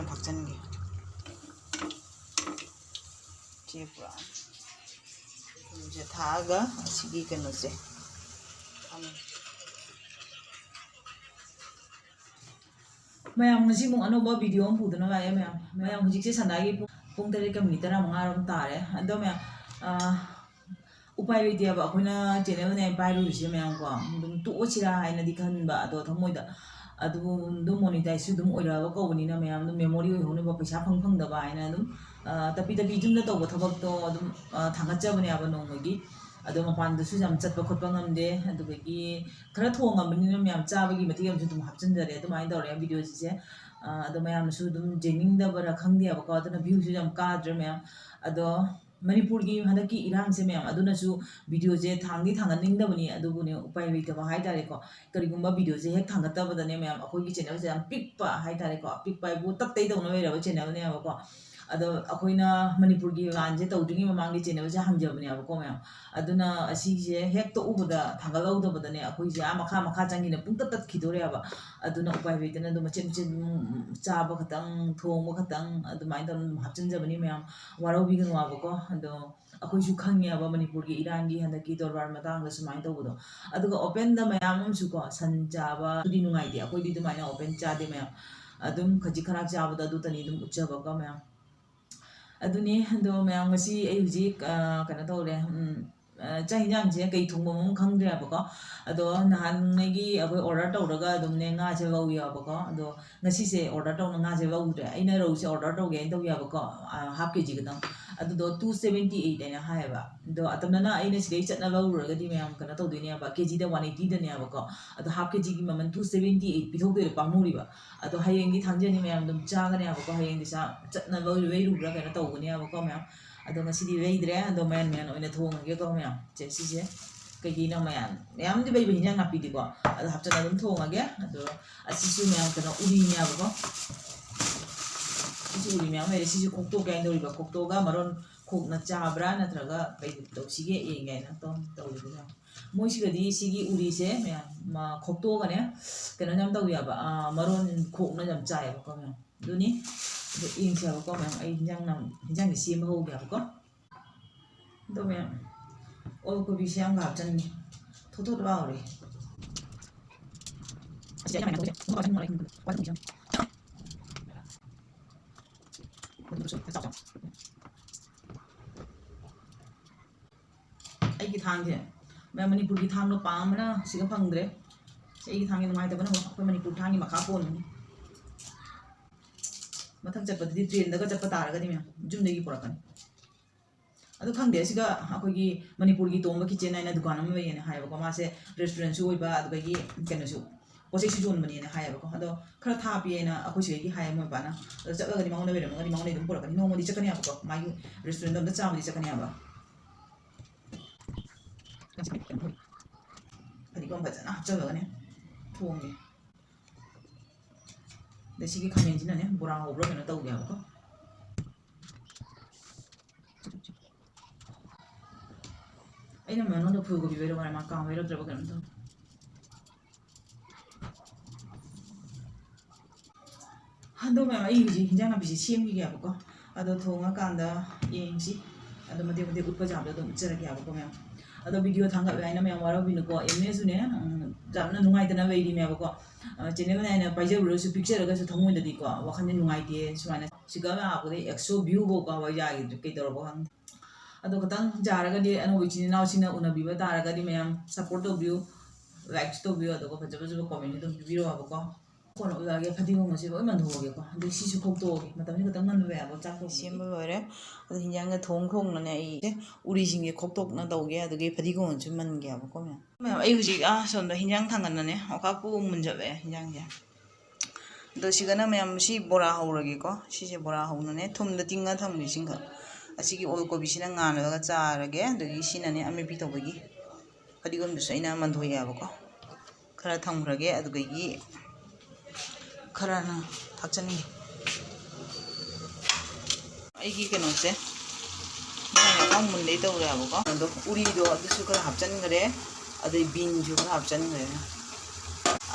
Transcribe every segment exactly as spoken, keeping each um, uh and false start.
ꯊꯥꯛꯆꯟꯒꯦ꯫ ꯁꯤ ꯄꯨꯔꯥ ꯊꯨꯝꯁꯦ ꯊꯥꯛꯑꯒ ꯑꯁꯤꯒꯤ ꯀꯩꯅꯣꯁꯦ ꯊꯝꯃꯦ꯫ ꯃꯌꯥꯝ, ꯉꯁꯤ ꯑꯃꯨꯛ ꯑꯅꯧꯕ ꯚꯤꯗꯤꯑꯣ ꯑꯃ ꯄꯨꯗꯨꯅ ꯂꯥꯛꯑꯦ ꯃꯌꯥꯝ꯫ ꯃꯌꯥꯝ, ꯍꯧꯖꯤꯛꯁꯦ ꯁꯟꯗꯥꯒꯤ ꯄꯨꯡ, ꯄꯨꯡ ꯇꯔꯦꯠꯀ ꯃꯤꯅꯤꯠ ꯇꯔꯥꯃꯉꯥꯔꯣꯝ ꯇꯥꯔꯦ꯫ ꯑꯗꯣ ꯃꯌꯥꯝ, ꯑꯥ, ꯎꯄꯥꯏ ꯂꯩꯇꯦꯕ, ꯑꯩꯈꯣꯏꯅ ꯆꯦꯅꯦꯜ ꯅꯦꯝ ꯄꯥꯏꯔꯨꯔꯤꯁꯦ ꯃꯌꯥꯝ ꯀꯣ꯫ ꯑꯗꯨꯝ ꯇꯣꯛꯑꯁꯤꯔꯥ ꯍꯥꯏꯅꯗꯤ ꯈꯟꯕ, ꯑꯗꯣ ꯊꯃꯣꯏꯗ ꯑꯗꯨ ꯑꯗꯨꯝ ꯃꯣꯅꯤꯇꯥꯏꯖꯁꯨ ꯑꯗꯨꯝ ꯑꯣꯏꯔꯛꯑꯕ ꯀꯧꯕꯅꯤꯅ ꯃꯌꯥꯝ ꯑꯗꯨꯝ ꯃꯦꯃꯣꯔꯤ ꯑꯣꯏꯍꯧꯅꯕ, ꯄꯩꯁꯥ ꯐꯪ ꯐꯪꯗꯕ ꯍꯥꯏꯅ ꯑꯗꯨꯝ, ꯑ, ꯇꯞꯄꯤ ꯇꯞꯄꯤ ꯌꯨꯝꯗ ꯇꯧꯕ ꯊꯕꯛꯇꯣ ꯑꯗꯨꯝ, ꯑ, ꯊꯥꯡꯒꯠꯆꯕꯅꯦꯕ ꯅꯣꯡꯃꯒꯤ꯫ ꯑꯗꯣ ꯃꯄꯥꯟꯗꯁꯨ ꯌꯥꯝ ꯆꯠꯄ ꯈꯣꯠꯄ ꯉꯝꯗꯦ꯫ ꯑꯗꯨꯗꯒꯤ ꯈꯔ ꯊꯣꯡꯉꯕꯅꯤꯅ ꯃꯌꯥꯝ ꯆꯥꯕꯒꯤ ꯃꯇꯦꯛ ꯑꯃꯁꯨ ꯑꯗꯨꯝ ꯍꯥꯞꯆꯤꯟꯖꯔꯦ꯫ ꯑꯗꯨꯃꯥꯏꯅ ꯇꯧꯔꯦ ꯚꯤꯗꯤꯑꯣꯁꯤꯁꯦ꯫ ꯑ, ꯑꯗꯣ ꯃꯌꯥꯝꯅꯁꯨ ꯑꯗꯨꯝ ꯌꯦꯡꯅꯤꯡꯗꯕꯔꯥ ꯈꯪꯗꯦꯕꯀꯣ, ꯑꯗꯨꯅ ꯚ꯭ꯌꯨꯁꯨ ꯌꯥꯝ ꯀꯥꯗ꯭ꯔꯦ ꯃꯌꯥꯝ꯫ ꯑꯗꯣ ꯃꯅꯤꯄꯨꯔꯒꯤ ꯍꯟꯗꯛꯀꯤ ꯏꯔꯥꯡꯁꯦ ꯃꯌꯥꯝ, ꯑꯗꯨꯅꯁꯨ ꯚꯤꯗꯤꯑꯣꯁꯦ ꯊꯥꯡꯗꯤ ꯊꯥꯡꯒꯠꯅꯤꯡꯗꯕꯅꯤ, ꯑꯗꯨꯕꯨꯅꯦ ꯎꯄꯥꯏ ꯂꯩꯇꯕ ꯍꯥꯏꯇꯥꯔꯦꯀꯣ꯫ ꯀꯔꯤꯒꯨꯝꯕ ꯚꯤꯗꯤꯑꯣꯁꯦ ꯍꯦꯛ ꯊꯥꯡꯒꯠꯇꯕꯗꯅꯦ ꯃꯌꯥꯝ, ꯑꯩꯈꯣꯏꯒꯤ ꯆꯦꯅꯦꯜꯁꯦ ꯌꯥꯝ ꯄꯤꯛꯄ ꯍꯥꯏꯇꯥꯔꯦꯀꯣ, ꯄꯤꯛꯄ ꯍꯥꯏꯕꯨ ꯇꯠꯇꯩꯗꯧꯅ ꯂꯩꯔꯕ ꯆꯦꯅꯦꯜꯅꯦꯕꯀꯣ꯫ ꯑꯗꯣ ꯑꯩꯈꯣꯏꯅ ꯃꯅꯤꯄꯨꯔꯒꯤ ꯂꯥꯟꯁꯦ ꯇꯧꯗ꯭ꯔꯤꯉꯩ ꯃꯃꯥꯡꯒꯤ ꯆꯦꯅꯦꯜꯁꯦ ꯍꯥꯡꯖꯕꯅꯦꯕꯀꯣ ꯃꯌꯥꯝ꯫ ꯑꯗꯨꯅ ꯑꯁꯤꯁꯦ ꯍꯦꯛ ꯇꯣꯛꯎꯕꯗ, ꯊꯥꯡꯒꯠꯍꯧꯗꯕꯗꯅꯦ ꯑꯩꯈꯣꯏꯁꯦ ꯑꯥ ꯃꯈꯥ ꯃꯈꯥ ꯆꯪꯈꯤꯅ ꯄꯨꯡꯇꯠ ꯇꯠꯈꯤꯗꯣꯔꯦꯕ꯫ ꯑꯗꯨꯅ ꯎꯄꯥꯏ ꯂꯩꯇꯅ ꯑꯗꯨꯝ ꯃꯆꯦꯠ ꯃꯆꯦꯠ ꯑꯗꯨꯝ ꯆꯥꯕ ꯈꯛꯇꯪ, ꯊꯣꯡꯕ ꯈꯛꯇꯪ ꯑꯗꯨꯃꯥꯏꯅ ꯇꯧꯔꯒ ꯑꯗꯨꯝ ꯍꯥꯞꯆꯤꯟꯖꯕꯅꯤ ꯃꯌꯥꯝ꯫ ꯋꯥꯔꯧꯕꯤꯒꯅꯨ ꯍꯥꯏꯕꯀꯣ꯫ ꯑꯗꯣ ꯑꯩꯈꯣꯏꯁꯨ ꯈꯪꯉꯦꯕ ꯃꯅꯤꯄꯨꯔꯒꯤ ꯏꯔꯥꯡꯒꯤ ꯍꯟꯗꯛꯀꯤ ꯗꯣꯔꯕꯥꯔ ꯃꯇꯥꯡꯗ ꯁꯨꯃꯥꯏꯅ ꯇꯧꯕꯗꯣ꯫ ꯑꯗꯨꯒ ꯑꯣꯄꯦꯟꯗ ꯃꯌꯥꯝ ꯑꯃꯁꯨꯀꯣ, ꯁꯟ ꯆꯥꯕ ꯑꯗꯨꯗꯤ ꯅꯨꯡꯉꯥꯏꯇꯦ, ꯑꯩꯈꯣꯏꯗꯤ ꯑꯗꯨꯃꯥꯏꯅ ꯑꯣꯄꯦꯟ ꯆꯥꯗꯦ ꯃꯌꯥꯝ꯫ ꯑꯗꯨꯝ ꯈꯖꯤꯛ ꯈꯔ ꯆꯥꯕꯗꯣ ꯑꯗꯨꯇꯅꯤ ꯑꯗꯨꯝ ꯎꯠꯆꯕꯀꯣ ꯃꯌꯥꯝ꯫ ꯑꯗꯨꯅꯤ꯫ ꯑꯗꯣ ꯃꯌꯥꯝ, ꯉꯁꯤ ꯑꯩ ꯍꯧꯖꯤꯛ, ꯑ, ꯀꯩꯅꯣ ꯇꯧꯔꯦ, ꯎꯝ, ꯑ, ꯆꯥꯛ ꯍꯤꯟꯖꯥꯡꯁꯦ ꯀꯩ ꯊꯣꯡꯕ ꯑꯃ ꯈꯪꯗ꯭ꯔꯦꯕꯀꯣ꯫ ꯑꯗꯣ ꯅꯍꯥꯟꯉꯩꯒꯤ ꯑꯩꯈꯣꯏ ꯑꯣꯔꯗꯔ ꯇꯧꯔꯒ ꯑꯗꯨꯝꯅꯦ ꯉꯥꯁꯦ ꯂꯧꯋꯦꯕꯀꯣ꯫ ꯑꯗꯣ ꯉꯁꯤꯁꯦ ꯑꯣꯔꯗꯔ ꯇꯧꯅ ꯉꯥꯁꯦ ꯂꯧꯗ꯭ꯔꯦ꯫ ꯑꯩꯅ ꯔꯧꯁꯦ ꯑꯣꯔꯗꯔ ꯇꯧꯒꯦ ꯍꯥꯏꯅ ꯇꯧꯋꯦꯕꯀꯣ, ꯑ, ꯍꯥꯐ ꯀꯦ ꯖꯤ ꯈꯛꯇꯪ꯫ ꯑꯗꯨꯗꯣ two seventy eight ꯍꯥꯏꯅ ꯍꯥꯏꯌꯦꯕ꯫ ꯑꯗꯣ ꯑꯇꯝꯅꯅ ꯑꯩꯅ ꯁꯤꯗꯩ ꯆꯠꯅ ꯂꯧꯔꯨꯔꯒꯗꯤ ꯃꯌꯥꯝ ꯀꯩꯅꯣ ꯇꯧꯗꯣꯏꯅꯦꯕ, ꯀꯦ ꯖꯤꯗ one eighty ꯗꯅꯦꯕꯀꯣ꯫ ꯑꯗꯣ ꯍꯥꯐ ꯀꯦ ꯖꯤꯒꯤ ꯃꯃꯜ two seventy eight ꯄꯤꯊꯣꯛꯇꯣꯏꯗꯣ ꯄꯥꯝꯃꯨꯔꯤꯕ꯫ ꯑꯗꯣ ꯍꯌꯦꯡꯗꯤ ꯊꯥꯡꯖꯅꯤ ꯃꯌꯥꯝ, ꯑꯗꯨꯝ ꯆꯥꯒꯅꯦꯕꯀꯣ꯫ ꯍꯌꯦꯡꯗꯤ ꯆꯥ-, ꯆꯠꯅ ꯂꯧ-, ꯂꯩꯔꯨꯕ꯭ꯔꯥ ꯀꯩꯅꯣ ꯇꯧꯒꯅꯦꯕꯀꯣ ꯃꯌꯥꯝ꯫ ꯑꯗꯣ ꯉꯁꯤꯗꯤ ꯂꯩꯗ꯭ꯔꯦ, ꯑꯗꯣ ꯃꯌꯥꯟ ꯃꯌꯥꯟ ꯑꯣꯏꯅ ꯊꯣꯡꯉꯒꯦꯀꯣ ꯃꯌꯥꯝ꯫ ꯁꯦ, ꯁꯤꯁꯦ ꯀꯩꯀꯩꯅꯣ ꯃꯌꯥꯝ, ꯃꯌꯥꯝꯗꯤ ꯂꯩꯕ ꯍꯤꯟꯖꯥꯡ ꯅꯥꯄꯤꯗꯤꯀꯣ꯫ ꯑꯗꯣ ꯍꯥꯞꯆꯤꯜꯂ ꯑꯗꯨꯝ ꯊꯣꯡꯉꯒꯦ꯫ ꯑꯗꯣ ꯑꯁꯤꯁꯨ ꯃꯌꯥꯝ ꯀꯩꯅꯣ ꯎꯔꯤꯅꯦꯕꯀꯣ꯫ ꯁꯤꯁꯨ ꯎꯔꯤ ꯃꯌꯥꯝ ꯂꯩꯔꯦ꯫ ꯁꯤꯁꯨ ꯈꯣꯛꯇꯣꯛꯀꯦ ꯍꯥꯏꯅ ꯇꯧꯔꯤꯕ꯫ ꯈꯣꯛꯇꯣꯛꯑꯒ ꯃꯔꯣꯟ ꯈꯣꯛꯅ ꯆꯥꯕ꯭ꯔꯥ ꯅꯠꯇ꯭ꯔꯒ ꯀꯩ ꯇꯧꯁꯤꯒꯦ ꯌꯦꯡꯒꯦ ꯍꯥꯏꯅ ꯇꯧ-, ꯇꯧꯔꯤꯕ ꯃꯌꯥꯝ꯫ ꯃꯣꯏꯁꯤꯒꯗꯤ ꯁꯤꯒꯤ ꯎꯔꯤꯁꯦ ꯃꯌꯥꯝ, ꯃ-, ꯈꯣꯛꯇꯣꯛꯑꯒꯅꯦ ꯀꯩꯅꯣ ꯌꯥꯝ ꯇꯧꯋꯦꯕ, ꯑ, ꯃꯔꯣꯟ ꯈꯣꯛꯅ ꯌꯥꯝ ꯆꯥꯏꯌꯦꯕꯀꯣ ꯃꯌꯥꯝ꯫ ꯑꯗꯨꯅꯤ꯫ ꯑꯗꯨ ꯌꯦꯡꯁꯦꯕꯀꯣ ꯃꯌꯥꯝ, ꯑꯩ ꯍꯤꯟꯖꯥꯡ ꯅꯝ-, ꯍꯤꯟꯖꯥꯡꯁꯦ ꯁꯦꯝꯕ ꯍꯧꯒꯦꯕꯀꯣ꯫ ꯑꯗꯣ ꯃꯌꯥꯝ, ꯑꯣꯜ ꯀꯣꯕꯤꯁꯦ ꯌꯥꯝ ꯍꯥꯞꯆꯟꯒꯦ꯫ ꯊꯣꯠ ꯊꯣꯠ ꯂꯥꯎꯔꯦ꯫ ꯑꯩꯒꯤ ꯊꯥꯡꯁꯦ, ꯃꯌꯥꯝ, ꯃꯅꯤꯄꯨꯔꯒꯤ ꯊꯥꯡꯗꯣ ꯄꯥꯝꯕꯅ ꯁꯤꯒ ꯐꯪꯗ꯭ꯔꯦ꯫ ꯁꯤ ꯑꯩꯒꯤ ꯊꯥꯡꯁꯦ ꯅꯨꯡꯉꯥꯏꯇꯕꯅ ꯑꯩꯈꯣꯏ ꯃꯅꯤꯄꯨꯔ ꯊꯥꯡꯒꯤ ꯃꯈꯥ ꯄꯣꯟꯕꯅꯤ꯫ ꯃꯊꯪ ꯆꯠꯄꯗꯗꯤ ꯇ꯭ꯔꯦꯟꯗꯒ ꯆꯠꯄ ꯇꯥꯔꯒꯗꯤ ꯃꯌꯥꯝ, ꯌꯨꯝꯗꯒꯤ ꯄꯨꯔꯛꯀꯅꯤ꯫ ꯑꯗꯨ ꯈꯪꯗꯦ, ꯑꯁꯤꯒ ꯑꯩꯈꯣꯏꯒꯤ ꯃꯅꯤꯄꯨꯔꯒꯤ ꯇꯣꯝꯕ ꯀꯤꯠꯆꯦꯟ ꯍꯥꯏꯅ ꯗꯨꯀꯥꯟ ꯑꯃ ꯂꯩꯌꯦꯅ ꯍꯥꯏꯌꯦꯕꯀꯣ꯫ ꯃꯥꯁꯦ ꯔꯦꯁꯇꯨꯔꯦꯟꯁꯨ ꯑꯣꯏꯕ, ꯑꯗꯨꯗꯒꯤ ꯀꯩꯅꯣꯁꯨ, ꯄꯣꯠ ꯆꯩꯁꯨ ꯌꯣꯟꯕꯅꯦꯅ ꯍꯥꯏꯌꯦꯕꯀꯣ꯫ ꯑꯗꯣ ꯈꯔ ꯊꯥꯞꯄꯤꯅ ꯑꯩꯈꯣꯏ ꯁꯤꯗꯒꯤ ꯍꯥꯏꯌꯦ ꯃꯣꯏ ꯄꯥꯅ꯫ ꯑꯗꯣ ꯆꯠꯂꯒꯗꯤ ꯃꯉꯣꯟꯗ ꯂꯩꯔꯝꯃꯒꯗꯤ ꯃꯉꯣꯟꯗ ꯑꯗꯨꯝ ꯄꯨꯔꯛꯀꯅꯤ꯫ ꯅꯣꯡꯃꯗꯤ ꯆꯠꯀꯅꯤ ꯍꯥꯏꯕꯀꯣ, ꯃꯥꯒꯤ ꯔꯦꯁꯇꯨꯔꯦꯟꯗꯣ ꯑꯝꯇ ꯆꯥꯕꯗꯤ ꯆꯠꯀꯅꯤ ꯍꯥꯏꯕ꯫ ꯐꯗꯤꯒꯣꯝ ꯐꯖꯅ ꯍꯥꯞꯆꯜꯂꯒꯅꯦ ꯊꯣꯡꯒꯦ꯫ ꯑꯗꯩ ꯁꯤꯒꯤ ꯈꯥꯃꯦꯟꯁꯤꯅꯅꯦ ꯕꯣꯔꯥ ꯍꯧꯕ꯭ꯔꯥ ꯀꯩꯅꯣ ꯇꯧꯒꯦ ꯍꯥꯏꯕꯀꯣ꯫ ꯑꯩꯅ ꯃꯉꯣꯟꯗ ꯐꯨꯜ ꯀꯣꯕꯤ ꯑꯣꯏꯔꯣ ꯍꯥꯏꯔ ꯃꯥ ꯀꯥꯡ ꯑꯣꯏꯔꯛꯇ꯭ꯔꯕ ꯀꯩꯅꯣꯝ ꯇꯧꯔꯦ꯫ ꯑꯗꯣ ꯃꯌꯥꯝ, ꯑꯩ ꯍꯧꯖꯤꯛ ꯍꯤꯟꯖꯥꯡ ꯅꯥꯄꯤꯁꯦ ꯁꯦꯝꯈꯤꯒꯦꯕꯀꯣ꯫ ꯑꯗꯣ ꯊꯣꯡꯉꯀꯥꯟꯗ ꯌꯦꯡꯁꯤ꯫ ꯑꯗꯣ ꯃꯇꯦꯛ ꯃꯇꯦꯛ ꯎꯠꯄ ꯌꯥꯕꯗꯣ ꯑꯗꯨꯝ ꯎꯠꯆꯔꯛꯀꯦꯕꯀꯣ ꯃꯌꯥꯝ꯫ ꯑꯗꯣ ꯚꯤꯗꯤꯑꯣ ꯊꯥꯡꯒꯠꯂꯦ ꯍꯥꯏꯅ ꯃꯌꯥꯝ ꯋꯥꯔꯧꯕꯤꯅꯨꯀꯣ꯫ ꯑꯦꯝꯅꯦꯁꯨꯅꯦ, ꯎꯝ, ꯌꯥꯝꯅ ꯅꯨꯡꯉꯥꯏꯇꯅ ꯂꯩꯔꯤꯅꯦꯕꯀꯣ꯫ ꯑ, ꯆꯦꯅꯦꯜ ꯍꯥꯏꯅ ꯄꯥꯏꯖꯔꯨꯔꯁꯨ ꯄꯤꯛꯆꯔꯒꯁꯨ ꯊꯃꯣꯏꯗꯗꯤꯀꯣ ꯋꯥꯈꯜꯁꯦ ꯅꯨꯡꯉꯥꯏꯇꯦ꯫ ꯁꯨꯃꯥꯏꯅ ꯁꯤꯒ ꯂꯥꯛꯄꯗ ꯑꯦꯛꯁꯣ ꯚ꯭ꯌꯨ ꯐꯥꯎ ꯀꯥꯕ ꯌꯥꯈꯤꯗ꯭ꯔꯦ, ꯀꯩꯗꯧꯔꯕ ꯈꯪꯗꯦ꯫ ꯑꯗꯣ ꯈꯤꯇꯪ ꯌꯥꯔꯒꯗꯤ ꯑꯅꯧꯕ ꯏꯆꯤꯟ ꯏꯅꯥꯎꯁꯤꯡꯅ ꯎꯅꯕꯤꯕ ꯇꯥꯔꯒꯗꯤ ꯃꯌꯥꯝ ꯁꯞꯄꯣꯔꯠ ꯇꯧꯕꯤꯌꯨ, ꯂꯥꯏꯛꯁꯨ ꯇꯧꯕꯤꯌꯨ, ꯑꯗꯨꯒ ꯐꯖ ꯐꯖꯕ ꯀꯣꯃꯦꯟꯁꯨ ꯑꯗꯨꯝ ꯄꯤꯕꯤꯔꯛꯑꯣꯕꯀꯣ꯫ ꯀꯣꯟꯅ ꯎꯠꯂꯛꯑꯒꯦ, ꯐꯗꯤꯒꯣꯝ ꯑꯁꯤ ꯂꯣꯏ ꯃꯟꯊꯣꯛꯑꯒꯦꯀꯣ꯫ ꯑꯗꯩ ꯁꯤꯁꯨ ꯈꯣꯛꯇꯣꯛꯑꯒꯦ, ꯃꯇꯝꯁꯦ ꯈꯤꯇꯪ ꯉꯟꯕ ꯌꯥꯕ ꯆꯥꯛ ꯊꯣꯡꯕꯒꯤ꯫ ꯁꯦꯝꯕ ꯂꯣꯏꯔꯦ꯫ ꯑꯗꯣ ꯍꯤꯟꯖꯥꯡꯒ ꯊꯣꯡ ꯊꯣꯡꯅꯅꯦ ꯑꯩ ꯎꯔꯤꯁꯤꯡꯁꯦ ꯈꯣꯛꯇꯣꯛꯅ ꯇꯧꯒꯦ, ꯑꯗꯨꯒꯤ ꯐꯗꯤꯒꯣꯝꯁꯨ ꯃꯟꯒꯦꯕꯀꯣ ꯃꯌꯥꯝ꯫ ꯃꯌꯥꯝ, ꯑꯩ ꯍꯧꯖꯤꯛ, ꯑꯥ, ꯁꯣꯝꯗ ꯍꯤꯟꯖꯥꯡ ꯊꯥꯡꯒꯠꯅꯅꯦ ꯑꯣꯈꯥꯛꯄꯨ ꯃꯨꯟꯖꯜꯂꯛꯑꯦ ꯍꯤꯟꯖꯥꯡꯁꯦ꯫ ꯑꯗꯣ ꯁꯤꯒꯅ ꯃꯌꯥꯝ ꯁꯤ ꯕꯣꯔꯥ ꯍꯧꯔꯒꯦꯀꯣ꯫ ꯁꯤꯁꯦ ꯕꯣꯔꯥ ꯍꯧꯅꯅꯦ ꯊꯨꯝꯗ ꯇꯤꯡꯉ ꯊꯝꯒꯦ ꯁꯤꯡꯈꯛ꯫ ꯑꯁꯤꯒꯤ ꯑꯣꯜ ꯀꯣꯕꯤꯁꯤꯅ ꯉꯥꯜꯂꯒ ꯆꯥꯔꯒꯦ꯫ ꯑꯗꯒꯤ ꯁꯤꯅꯅꯦ ꯑꯃꯦꯠꯄꯤ ꯇꯧꯕꯒꯤ ꯐꯗꯤꯒꯣꯝꯗꯨꯁꯨ ꯑꯩꯅ ꯃꯟꯊꯣꯛꯑꯦꯕꯀꯣ꯫ ꯈꯔ ꯊꯝꯈ꯭ꯔꯒꯦ꯫ ꯑꯗꯨꯗꯒꯤ ꯈꯔꯅ ꯊꯥꯛꯆꯟꯒꯦ꯫ ꯑꯩꯒꯤ ꯀꯩꯅꯣꯁꯦ ꯃꯌꯥꯝ ꯃꯨꯟꯗꯩ ꯇꯧꯔꯦꯕꯀꯣ꯫ ꯑꯗꯣ ꯎꯔꯤꯗꯣ ꯑꯗꯨꯁꯨ ꯈꯔ ꯍꯥꯞꯆꯟꯈ꯭ꯔꯦ꯫ ꯑꯗꯩ ꯕꯤꯟꯁꯨ ꯈꯔ ꯍꯥꯞꯆꯟꯈ꯭ꯔꯦ꯫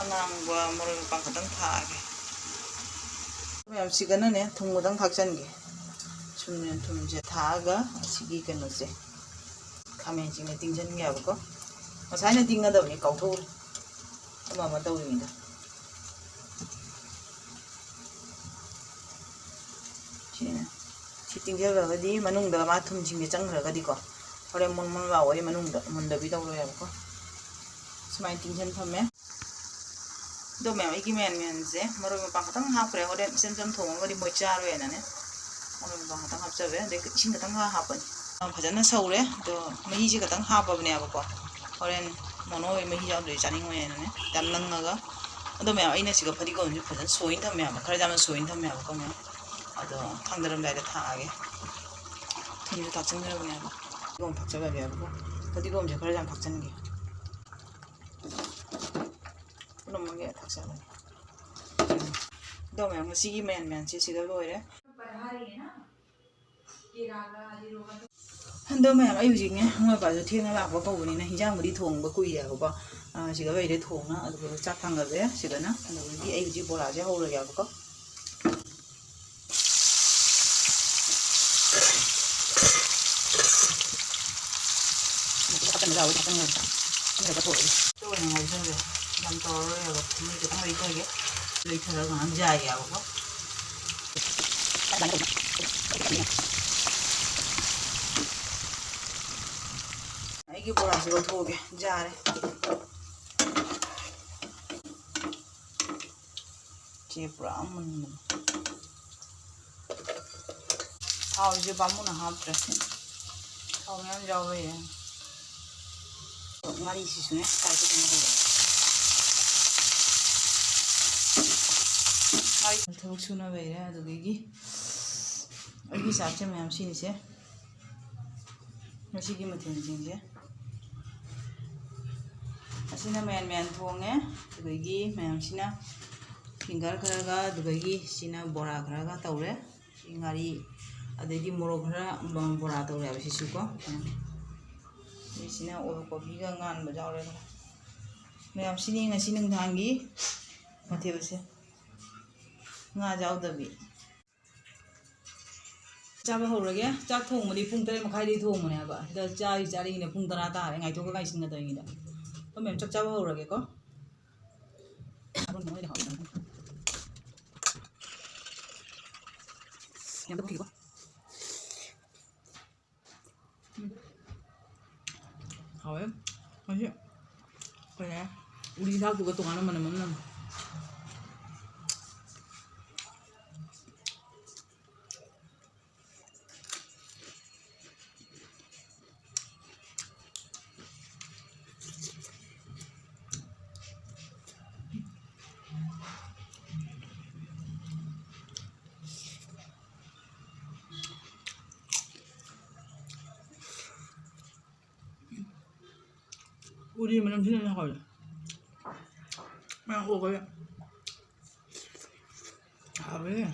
ꯑꯉꯥꯡꯕ ꯃꯔꯣꯏ ꯃꯄꯥꯡ ꯈꯛꯇꯪ ꯊꯥꯛꯑꯒꯦ꯫ ꯃꯌꯥꯝꯁꯤꯒꯅꯅꯦ ꯊꯨꯝ ꯈꯛꯇꯪ ꯊꯥꯛꯆꯟꯒꯦ꯫ ꯁꯨꯝꯅ ꯊꯨꯝꯁꯦ ꯊꯥꯛꯑꯒ ꯑꯁꯤꯒꯤ ꯀꯩꯅꯣꯁꯦ ꯈꯥꯃꯦꯟꯁꯤꯅ ꯇꯤꯡꯁꯟꯒꯦꯕꯀꯣ꯫ ꯉꯁꯥꯏꯅ ꯇꯤꯡꯒꯗꯕꯅꯤ, ꯀꯥꯎꯊꯣꯛꯎꯔꯦ꯫ ꯑꯃ ꯑꯃ ꯇꯧꯔꯤꯉꯩꯗ꯫ ꯁꯤꯅ, ꯁꯤ ꯇꯤꯡꯁꯤꯜꯂꯒꯗꯤ ꯃꯅꯨꯡꯗ ꯃꯥ ꯊꯨꯝꯁꯤꯡꯁꯦ ꯆꯪꯈ꯭ꯔꯒꯗꯤꯀꯣ, ꯍꯣꯔꯦꯟ ꯃꯨꯟ ꯃꯨꯟ ꯂꯥꯎꯕꯗꯤ ꯃꯅꯨꯡꯗ ꯃꯨꯟꯗꯕꯤ ꯇꯧꯔꯣꯏꯕꯀꯣ꯫ ꯁꯨꯃꯥꯏꯅ ꯇꯤꯡꯁꯤꯟ ꯊꯝꯃꯦ꯫ ꯑꯗꯣ ꯃꯌꯥꯝ, ꯑꯩꯒꯤ ꯃꯌꯥꯟ ꯃꯌꯥꯟꯁꯦ ꯃꯔꯣꯏ ꯃꯄꯥꯡ ꯈꯛꯇꯪ ꯍꯥꯞꯈ꯭ꯔꯦ꯫ ꯍꯣꯔꯦꯟ ꯏꯆꯝ ꯆꯝ ꯊꯣꯡꯉꯒꯗꯤ ꯃꯣꯏ ꯆꯥꯔꯣꯏꯅꯅꯦ꯫ ꯃꯔꯣꯏ ꯃꯄꯥꯡ ꯈꯛꯇꯪ ꯍꯥꯞꯆꯕꯦ꯫ ꯑꯗꯩ ꯏꯁꯤꯡ ꯈꯛꯇꯪ ꯈꯔ ꯍꯥꯞꯄꯅꯤ꯫ ꯐꯖꯅ ꯁꯧꯔꯦ꯫ ꯑꯗꯣ ꯃꯍꯤꯁꯦ ꯈꯛꯇꯪ ꯍꯥꯞꯄꯕꯅꯦꯕꯀꯣ꯫ ꯍꯣꯔꯦꯟ ꯃꯣꯅꯣ ꯍꯣꯏ ꯃꯍꯤ ꯌꯥꯎꯗ꯭ꯔꯗꯤ ꯆꯥꯅꯤꯡꯉꯣꯏꯅꯅꯦ꯫ ꯌꯥꯝ ꯅꯪꯉꯒ꯫ ꯑꯗꯣ ꯃꯌꯥꯝ, ꯑꯩꯅ ꯁꯤꯒ ꯐꯗꯤꯒꯣꯝꯁꯦ ꯐꯖꯅ ꯁꯣꯏꯅ ꯊꯝꯃꯦꯕ꯫ ꯈꯔ ꯌꯥꯝꯅ ꯁꯣꯏꯅ ꯊꯝꯃꯦꯕꯀꯣ ꯃꯌꯥꯝ꯫ ꯑꯗꯣ ꯊꯥꯡꯗꯔꯝꯗꯥꯏꯗ ꯊꯥꯛꯑꯒꯦ꯫ ꯊꯨꯝꯁꯨ ꯊꯥꯛꯆꯤꯟꯈ꯭ꯔꯕꯅꯦꯕ꯫ ꯐꯗꯤꯒꯣꯝ ꯊꯥꯛꯆꯜꯂꯒꯦꯕꯀꯣ꯫ ꯐꯗꯤꯒꯣꯝꯁꯦ ꯈꯔ ꯌꯥꯝ ꯊꯥꯛꯆꯟꯒꯦ꯫ ꯄꯨꯝꯅꯃꯛꯀꯤ ꯊꯥꯛꯆꯜꯂꯒꯦ꯫ ꯑꯗꯣ ꯃꯌꯥꯝ, ꯉꯁꯤꯒꯤ ꯃꯌꯥꯟ ꯃꯌꯥꯟꯁꯦ ꯁꯤꯗ ꯂꯣꯏꯔꯦ꯫ ꯑꯗꯣ ꯃꯌꯥꯝ, ꯑꯩ ꯍꯧꯖꯤꯛꯅꯦ, ꯃꯣꯏ ꯃꯄꯥꯁꯨ ꯊꯦꯡꯅ ꯂꯥꯛꯄ ꯀꯧꯕꯅꯤꯅ ꯍꯤꯟꯖꯥꯡꯕꯨꯗꯤ ꯊꯣꯡꯕ ꯀꯨꯏꯔꯦꯕꯀꯣ꯫ ꯑ, ꯁꯤꯒ ꯂꯩꯔꯦ ꯊꯣꯡꯅ, ꯑꯗꯨꯒ ꯆꯥꯛ ꯊꯥꯡꯒꯠꯂꯦ ꯁꯤꯗꯅ꯫ ꯑꯗꯨꯗꯒꯤ ꯑꯩ ꯍꯧꯖꯤꯛ ꯕꯣꯔꯥꯁꯦ ꯍꯧꯔꯒꯦꯕꯀꯣ꯫ ꯃꯆꯨ ꯍꯥꯞꯆꯟꯕ ꯌꯥꯎꯔꯗꯤ ꯍꯥꯞꯆꯟꯈ꯭ꯔꯒꯦ꯫ ꯑꯅꯤꯔꯛꯀ ꯊꯣꯛꯑꯦ꯫ ꯑꯗꯨ ꯑꯣꯏꯅ ꯉꯧꯖꯔꯒꯦ꯫ ꯌꯥꯝ ꯇꯧꯔꯔꯣꯏꯕ꯫ ꯃꯩ ꯈꯤꯇꯪ ꯂꯩꯊꯒꯦ꯫ ꯂꯩꯊꯔꯒ ꯉꯥꯏꯍꯥꯛ ꯌꯥꯏꯌꯦꯕꯀꯣ꯫ ꯑꯩꯒꯤ ꯕꯣꯔꯥꯁꯦ ꯂꯧꯊꯣꯛꯑꯒꯦ꯫ ꯌꯥꯔꯦ꯫ ꯁꯤ ꯄꯨꯔꯥ ꯃꯨꯟꯕꯅꯤ꯫ ꯊꯥꯎꯁꯦ ꯕꯥꯃꯨꯅ ꯍꯥꯞꯇ꯭ꯔꯦ꯫ ꯊꯥꯎ ꯃꯌꯥꯝ ꯌꯥꯎꯕꯩꯅꯦ꯫ ꯉꯥꯔꯤꯁꯤꯁꯨꯅꯦ, ꯊꯥꯎꯁꯦ ꯀꯩꯅꯣ ꯇꯧꯕ꯫ ꯉꯥꯔꯤ ꯊꯕꯛ ꯁꯨꯅꯕꯩꯔꯦ, ꯑꯗꯨꯗꯒꯤ ꯑꯩꯒꯤ ꯆꯥꯛꯁꯦ ꯃꯌꯥꯝ ꯁꯤꯅꯤꯁꯦ꯫ ꯉꯁꯤꯒꯤ ꯃꯊꯦꯜꯁꯤꯡꯁꯦ ꯑꯁꯤꯅ ꯃꯌꯥꯟ ꯃꯌꯥꯟ ꯊꯣꯡꯉꯦ꯫ ꯑꯗꯨꯗꯒꯤ ꯃꯌꯥꯝꯁꯤꯅ finger ꯈꯔꯒ, ꯑꯗꯨꯗꯒꯤ ꯁꯤꯅ ꯕꯣꯔꯥ ꯈꯔꯒ ꯇꯧꯔꯦ꯫ ꯁꯤ ꯉꯥꯔꯤ, ꯑꯗꯩꯗꯤ ꯃꯣꯔꯣꯛ ꯈꯔ, ꯕ-, ꯕꯣꯔꯥ ꯇꯧꯔꯦ ꯍꯥꯏꯕ ꯁꯤꯁꯨꯀꯣ꯫ ꯑꯗꯩ ꯁꯤꯅ ꯑꯣꯜ ꯀꯣꯕꯤꯒ ꯉꯥꯟꯕ ꯌꯥꯎꯔꯦ ꯈꯔ꯫ ꯃꯌꯥꯝꯁꯤꯅꯤ ꯉꯁꯤ ꯅꯨꯡꯗꯥꯡꯒꯤ ꯃꯊꯦꯜꯁꯦ꯫ ꯉꯥ ꯌꯥꯎꯗꯕꯤ꯫ ꯆꯥꯕ ꯍꯧꯔꯒꯦ꯫ ꯆꯥꯛ ꯊꯣꯡꯕꯗꯤ ꯄꯨꯡ ꯇꯔꯦꯠ ꯃꯈꯥꯏꯗꯒꯤ ꯊꯣꯡꯕꯅꯦ ꯍꯥꯏꯕ꯫ ꯁꯤꯗ ꯆꯥꯔꯤ ꯆꯥꯔꯤꯉꯩꯗ ꯄꯨꯡ ꯇꯔꯥ ꯇꯥꯔꯦ꯫ ꯉꯥꯏꯊꯣꯛꯀ ꯉꯥꯏꯁꯤꯟꯒꯗꯧꯔꯤꯉꯩꯗ꯫ ꯑꯩꯈꯣꯏ ꯃꯌꯥꯝ ꯆꯥꯛ ꯆꯥꯕ ꯍꯧꯔꯒꯦꯀꯣ꯫ ꯌꯥꯝ ꯇꯞꯈꯤꯀꯣ꯫ ꯎꯝ꯫ ꯍꯥꯎꯋꯦ꯫ ꯃꯁꯤ ꯀꯩ ꯍꯥꯏ? ꯎꯔꯤ ꯊꯥꯛꯇꯨꯒ ꯇꯣꯉꯥꯟꯕ ꯃꯅꯝ ꯑꯃ ꯅꯝꯃꯦ꯫ ꯎꯔꯤ ꯃꯅꯝꯁꯤꯅ ꯍꯦꯟꯅ ꯍꯥꯎꯋꯦ꯫ ꯃꯌꯥꯝ ꯑꯣꯛꯈꯔꯦ꯫ ꯍꯥꯎꯋꯦ꯫